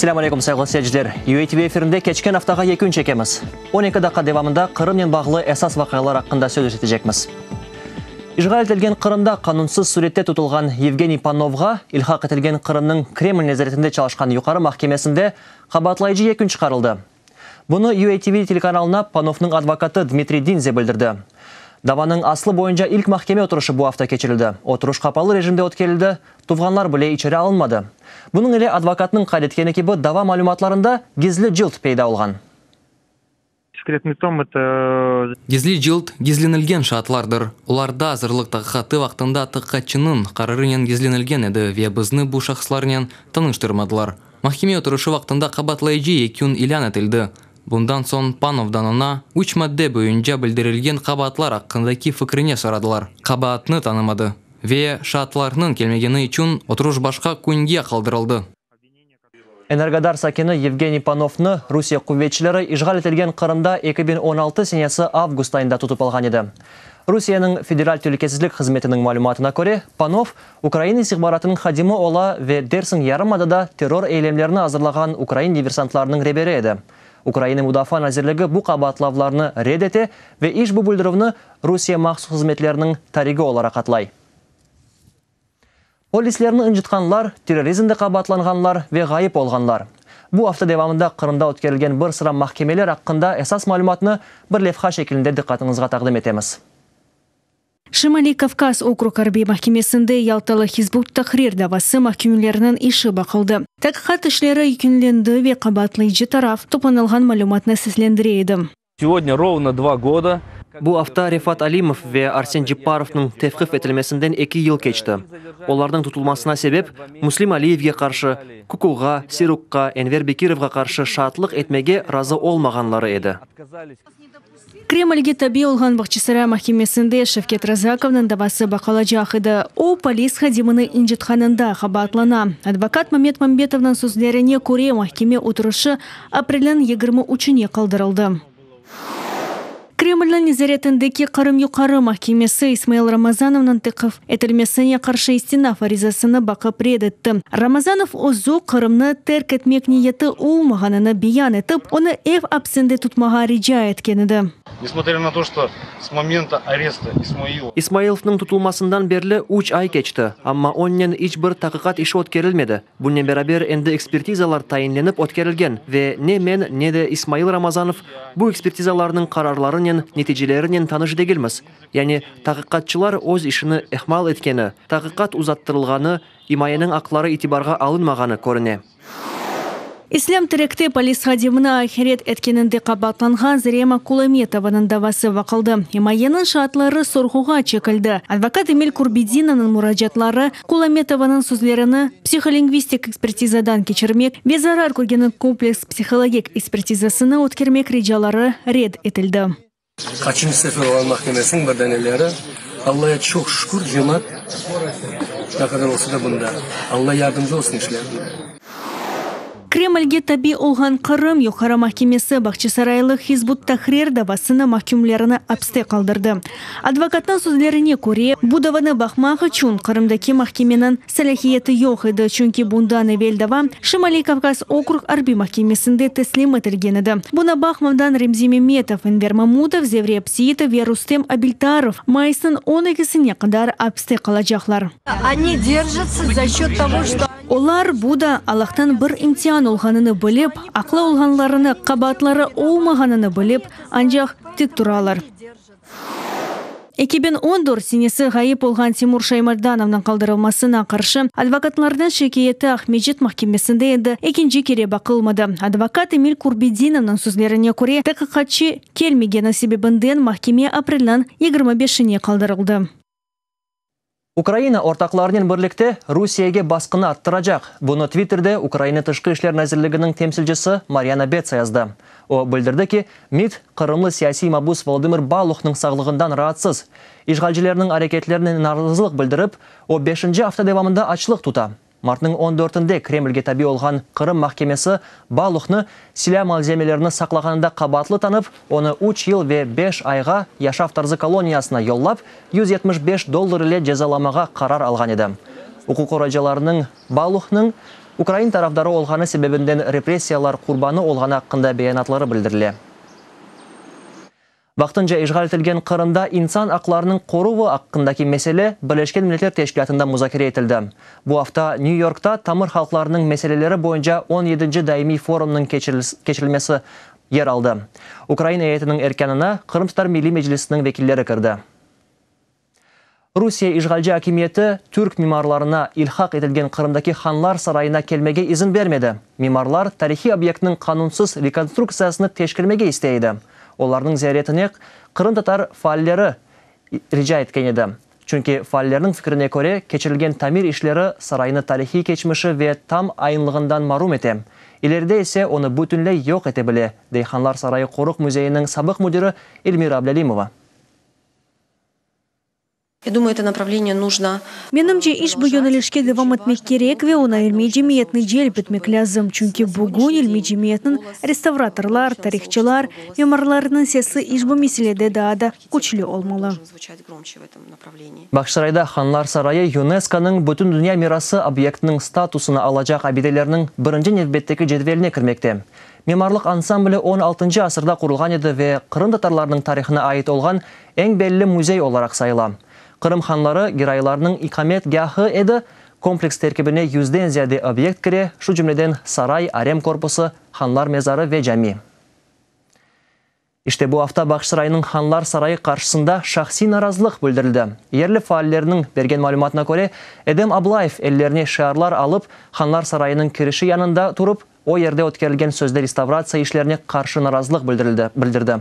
Selâm aleyküm, sayğılı seyirciler! UATV efirinde keçken aftağa yekün çekemiz. 12 daqqa devamında Qırımnen bağlı esas vaqialar aqqında söz etecekmiz. İşğal etilgen Qırımda qanunsız sürette tutulğan Yevgeniy Panovğa ilhaq etilgen Qırımnıñ Kreml nezaretinde çalışqan Yuqarı mahkemesinde qabaatlayıcı yekün çıqarıldı. Bunı UATV telekanalına Panovnıñ advokatı Dmitriy Dinze bildirdi. Davanıñ aslı boyunca ilk mahkeme oturışı bu afta keçirildi. Oturış qapalı rejimde ötkerildi, tuvğanlar bile içeri alınmadı. Bunıñ ile advokatnıñ qayd etkeni kibi, dava malümatlarında gizli cılt peyda olğan. Sekretnıy tom, eto. Gizli cılt, gizlenilgen şaatlardır. Olarda azırlıq taqiqatı vaqtında taqiqatçınıñ qararınen gizlenilgen edi ve bizni bu şahıslarnen tanıştırmadılar. Mahkeme oturışı vaqtında qabaatlayıcı yekün ilân etildi. Bundan soñ Panovdan oña üç madde boyunca bildirilgen qabaatlar aqqındaki fikrine soradılar. Qabaatnı tanımadı ve şaatlarnıñ kelmegeni içün oturış başqa künge qaldırıldı. Energodar sakini Yevgeniy Panovnı Rusiye quvetçileri işğal etilgen Qırımda 2016 senesi avgust ayında tutıp alğan edi. Rusiyeniñ Federal telükesizlik hızmetiniñ malümatına köre, Panov ukrain istihbaratınıñ hadimi ola ve dersiñ yarımadada terror eylemlerini azırlağan ukrain diversantlarınıñ reberi edi. Ukraina Mudafaa nazirligi bu qabaatlavlarnı red ete ve işbu bildirüvni Rusiye mahsus hızmetleriniñ tarigi olaraq adlay. Polislerni ıncıtqanlar, terrorizmde qabaatlanğanlar ve ğayıp olğanlar. Bu afta devamında Qırımda ötkerilgen bir sıra mahkemeler aqqında esas malümatnı bir levha şekilinde diqqatıñızğa taqdim etemiz. Şimaliy Kavkaz okrug arbiy mahkemesinde Yaltalı Hizb ut-Tahrir davası mahkümleriniñ işi baqıldı. Taqiqat işleri yekünlendi ve qabaatlayıcı taraf toplanılğan malümatnı seslendire edi. Segodnâ rovno dva goda. Bu afta Refat Alimov ve Arsen Cepparovnıñ tevqif etilmesinden eki yıl keçti. Olarnıñ tutulmasına sebep, Müslim Aliyevge qarşı, Kukuğa, Sirukqa, Enver Bekirovğa qarşı şaatlıq etmege razı olmağanları edi. Kremlge tabi olğan Bağçasaray mahkemesinde Şevket Razakovnıñ davası baqılacaq edi. O, polis hadimini ıncıtqanında qabaatlana. Advokat Mamet Mambetovnıñ sözlerine köre, mahkeme oturışı aprelniñ 23-üne qaldırıldı. Kremlniñ nezaretindeki Qırım Yuqarı mahkemesi İsmail Ramazanovnıñ tevqif etilmesine qarşı istinaf arizasını baqıp red etti. Ramazanov özü Qırımnı terk etmek niyeti olmağanını beyan etip, onı ev apsinde tutmağa rica etken edi. Nesmotrâ na to, çto s momenta aresta İsmailova. İsmailovnıñ tutulmasından berli üç ay keçti, amma onnen iç bir taqiqat işi ötkerilmedi. Bunnen beraber, endi ekspertizalar tayinlenip ötkerilgen ve ne men, ne de İsmail Ramazanov bu ekspertizalarnıñ qararlarınen, neticelerinen tanış degilmiz. Yani, taqiqatçılar öz işini ihmal etkeni, taqiqat uzattırılğanı, imayeniñ aqları itibarğa alınmağanı körüne. İslâm Terekte polis hadimini aqaret etkeninde qabaatlanğan Zarema Kulametovanıñ davası baqıldı. İmayeniñ şaatları sorğuğa çekildi. Advokat Emil Kurbedinovnıñ muracaatları Kulametovanıñ sözlerini psiholingvistik ekspertizadan keçirmek ve zarar körgeniñ kompleks psihologik ekspertizasını ötkermek ricaları red etildi. Qaçıncı sefer olğan mahkemesiniñ bir daneleri. Allaya çoq şükür, cemaat ne qadar olsa da bunda. Alla yardımcı olsun işlerinde. Kremlge tabi olğan Qırım Yuqarı mahkemesi Bağçasaraylı Hizb ut-Tahrir davasınıñ mahkümlerini apste qaldırdı. Advokatnıñ sözlerine köre, bu davanı baqmaq içün Qırımdaki mahkemeniñ salâhiyeti yoq edi, çünki bundan evel dava Şimaliy Kavkaz okrug arbiy mahkemesinde teslim etilgen edi. Buna baqmadan Remzi Memetov, Enver Mamutov, Zevri Abseitov ve Rustem Abiltarov mayısnıñ on ekisine qadar apste qalacaqlar. Olar, bu da Allahtan bir imtian olğanını bilip, aqlı olğanlarını, qabaatları olmağanını bilip, ancaq tik turalar. 2014 senesi ğayıp olğan Timur Şaymardanovnıñ qaldırılmasına qarşı advokatlarnıñ şikâyeti Aqmescit mahkemesinde endi ekinci kere baqılmadı. Advokat Emil Kurbedinovnıñ sözlerine köre, taqiqatçı kelmegeni sebebinden mahkeme aprelniñ 25-ine qaldırıldı. Ukraina ortaqlarınen birlikte Rusiyege basqını arttıracaq. Bunı Twitterde Ukraina Tışqı işler nazirliginiñ temsilcisi Maryana Betsa yazdı. O, bildirdi ki, MİD qırımlı siyasiy mabus Volodımır Baluhnıñ sağlığından raatsız. İşğalcilerniñ areketlerine narazılıq bildirip, o, beşinci afta devamında açlıq tuta. Martnıñ on dörtünde Kremlge tabi olğan Qırım mahkemesi Baluhnı silâ malzemelerini saqlağanında qabaatlı tanıp, onı üç yıl ve beş ayğa yaşav tarzı koloniyasına yollap, 175 dollar ile cezalamağa qarar alğan edi. Uquq qoruyıcılarnıñ Baluhnıñ. ukrain tarafdarı olğanı sebebinden repressiyalar qurbanı olğanı aqqında beyanatları bildirile. Vaqtınca işğal etilgen Qırımda insan aqlarınıñ qoruvı aqqındaki mesele Birleşken Milletler Teşkilâtında muzakere etildi. Bu afta New Yorkta tamır halqlarınıñ meseleleri boyunca on yedinci daimiy forumnıñ keçirilmesi yer aldı. Ukrain eyetiniñ erkânına Qırımtatar Milliy Meclisiniñ vekilleri kirdi. Rusiye işğalci akimiyeti türk mimarlarına ilhaq etilgen Qırımdaki Hanlar sarayına kelmege izin bermedi. Mimarlar tarihiy obyektniñ qanunsız rekonstruktsiyasını teşkermege istey edi. Olarnıñ ziyaretine qırımtatar faalleri rica etken edi. Çünki, faallerniñ fikrine köre, keçirilgen tamir işleri saraynı tarihiy keçmişi ve tam ayınlığından marum ete, ileride ise onı bütünley yoq ete bile, dey Hanlar sarayı qoruq müzeyiniñ sabıq müdiri Elmira Ablâlimova. Ya dumaya, eto napravleniye nujno. Menimce, iş bu yönelişke devam etmek kerek ve oña ilmiy cemiyetni celp etmek lâzim, çünki bugün ilmiy cemiyetniñ, restavratorlar, tarihçılar, mimarlarnıñ sesi işbu meselede daa da küçlü olmalı. Bağçasarayda Hanlar sarayı YUNESKOnıñ Bütündünya mirası obyektiniñ statusını alacaq abidelerniñ birinci nevbetteki cedveline kirmekte. Mimarlıq ansambli on altıncı asırda qurulğan edi ve qırımtatarlarnıñ tarihına ait olğan eñ belli müzey olaraq sayıla. Qırım hanları Giraylarnıñ iqametgâhı edi, kompleks terkibine yüzden ziyade obyekt kire, şu cümleden saray, arem korpusı, hanlar mezarı ve cami. İşte bu afta Bağçasaraynıñ Hanlar sarayı qarşısında şahsiy narazılıq bildirildi. Yerli faallerniñ bergen malümatına köre, Edem Ablayev ellerine şiarlar alıp, Hanlar sarayınıñ kirişi yanında turıp, o yerde ötkerilgen sözde restavratsiya işlerine qarşı narazılıq bildirildi, bildirdi.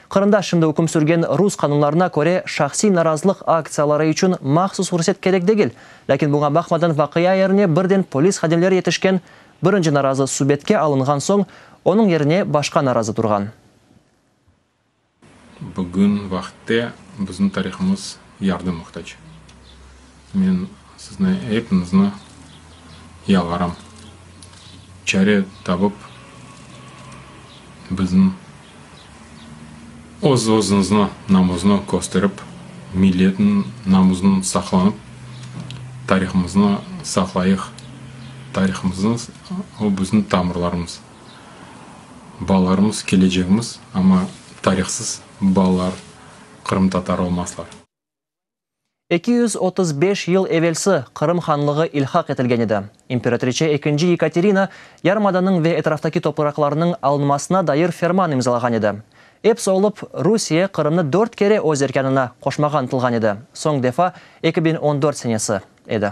Qırımda şimdi üküm sürgen rus qanunlarına köre, şahsiy narazılıq aktsiyaları içün mahsus ruhset kerek degil. Lâkin buña baqmadan vaqia yerine birden polis hadimleri yetişken, birinci narazı subetke alınğan soñ, onıñ yerine başqa narazı turğan. Bugün vaqıtte bizim tarihımız yardım muhtac. Men sizni epiñizni yalvaram, çare tapıp, bizim öz-özüñizni namuznı kösterip, milletniñ namuzını saqlanıp, tarihımıznı saqlayıq. Tarihımıznı, o bizim tamırlarımız. Balalarımız kelecegimiz, amma tarihsız balalar qırımtatar olmazlar. 235 yıl evelsi Qırım hanlığı ilhaq etilgen edi. İmperatriçe ekinci Yekaterina yarımadanıñ ve etraftaki topraqlarnıñ alınmasına dair ferman imzalağan edi. Epsi olıp, Rusiye Qırımnı dört kere öz erkânına qoşmağa ıntılğan edi, soñ defa 2014 senesi edi.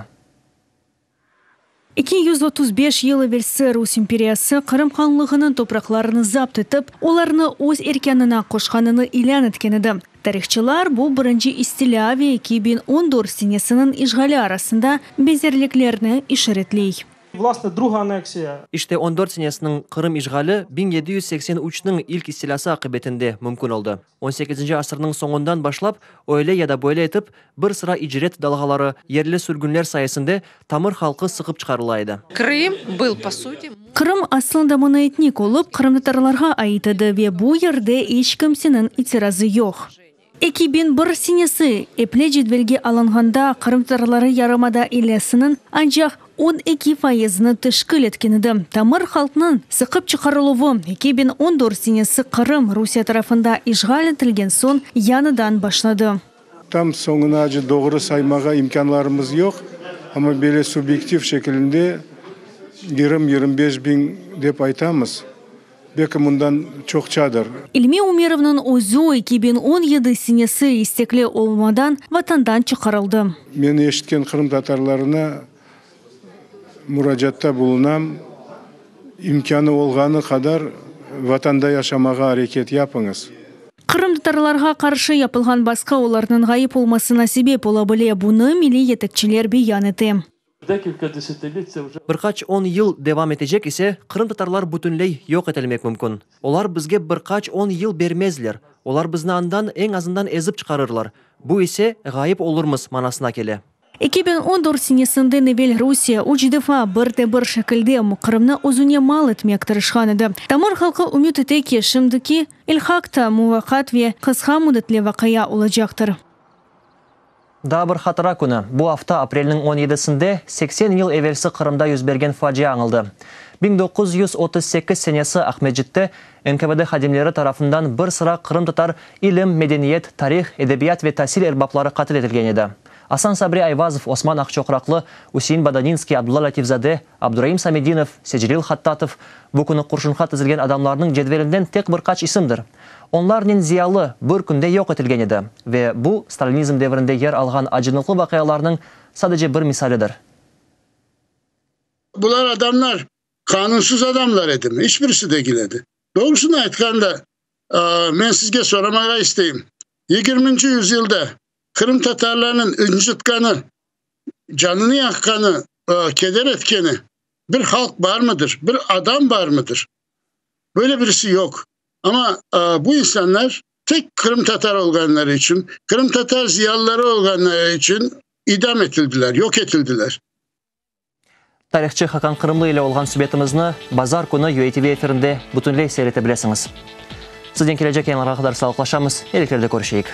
235 yıl evelsi Rus imperiyası Qırım hanlığınıñ topraqlarını zapt etip, olarnı öz erkânına qoşqanını ilân etken edi. Tarihçılar bu birinci istilâ ve 2014 senesiniñ işğali arasında beñzerliklerni işaretley. Vlasne, druga aneksiya. İşte, on dört senesiniñ Qırım işğali 1783-niñ ilk istilâsı aqibetinde mümkün oldı. On sekizinci asırnıñ soñundan başlap, öyle ya da böyle etip, bir sıra icret dalğaları, yerli sürgünler sayesinde tamır halqı sıqıp çıqarıla edi. Krım был, po suti. Qırım aslında monoetnik olıp, qırımtatarlarğa ait edi ve bu yerde iç kimseniñ itirazı yoq. 2001 senesi eple cedvelge alınğanda qırımtatarları yarımada ealisiniñ ancaq 12 fayızını teşkil etken edi. Tamır halqnıñ sıqıp çıqarıluvı 2014 senesi Qırım Rusiye tarafında işğal etilgen soñ yañıdan başladı. Tam soñunace doğru saymağa imkânlarımız yoq, amma böyle subyektiv şekilinde yigirmi-yigirmi beş biñ dep aytamız. Belki bundan çoqçadır. İlmi Umerovnıñ özü 2017 senesi istekli olmadan vatandan çıqarıldı. Meni eşitken qırımtatarlarına muracaatta bulunam, imkânı olğanı qadar vatanda yaşamağa areket yapıñız. Qırımtatarlarğa qarşı yapılğan basqı olarnıñ ğayıp olmasına sebep ola bile, bunı milliy yetekçiler beyan ete. Bir qaç on yıl devam etecek ise, qırımtatarlar bütünley yoq etilmek mümkün. Olar bizge bir qaç on yıl bermezler, olar bizni andan eñ azından ezip çıqarırlar, bu ise ğayıp olurmız manasına kele. 2014 senesinden evel Rusiye üç defa bir de bir şekilde Qırımnı özüne mal etmek tırışqan edi. Tamır halqı ümüt ete ki, şimdiki ilhaq da muvaqqat ve qısqa müddetli vaqia olacaqtır. Daa bir hatıra künü, bu afta aprelniñ on yedisinde 80 yıl evelsi Qırımda yüz bergen facia añıldı. 1938 senesi Aqmescitte NKVD hadimleri tarafından bir sıra qırımtatar ilim, medeniyet, tarih, edebiyat ve tasil erbapları qatil etilgen edi. Asan Sabri Ayvazov, Osman Aqçoqraqlı, Üsein Badaninskiy, Abdulla Lâtif-zade, Abduraim Samedinov, Secelil Hattatov, bu künü qurşunğa tizilgen adamlarnıñ cedvelinden tek bir qaç isimdir. Onlarnen ziyalı bir künde yoq etilgen edi ve bu, stalinizm devrinde yer alğan acınıqlı vaqialarnıñ sadece bir misalidir. Bular adamlar qanunsız adamlar edimi? İç birisi degil edi. Doğrusını aytqanda, men sizge soramağa isteyim, yigirminci yüzyılda qırımtatarlarnıñ ıncıtqanı, canını yaqqanı, keder etkeni bir halq barmıdır, bir adam barmıdır? Böyle birisi yoq. Amma bu insanlar tek qırımtatar olğanları içün, qırımtatar ziyalıları olğanları içün idam etildiler, yoq etildiler. Tarihçı Hakan Qırımlı ile olğan subetimizni bazar künü UATV efirinde bütünley seyir ete bilesiñiz. Sizden kelecek yayınlarğa qadar sağlıqlaşamız, eliklerde körüşeyik.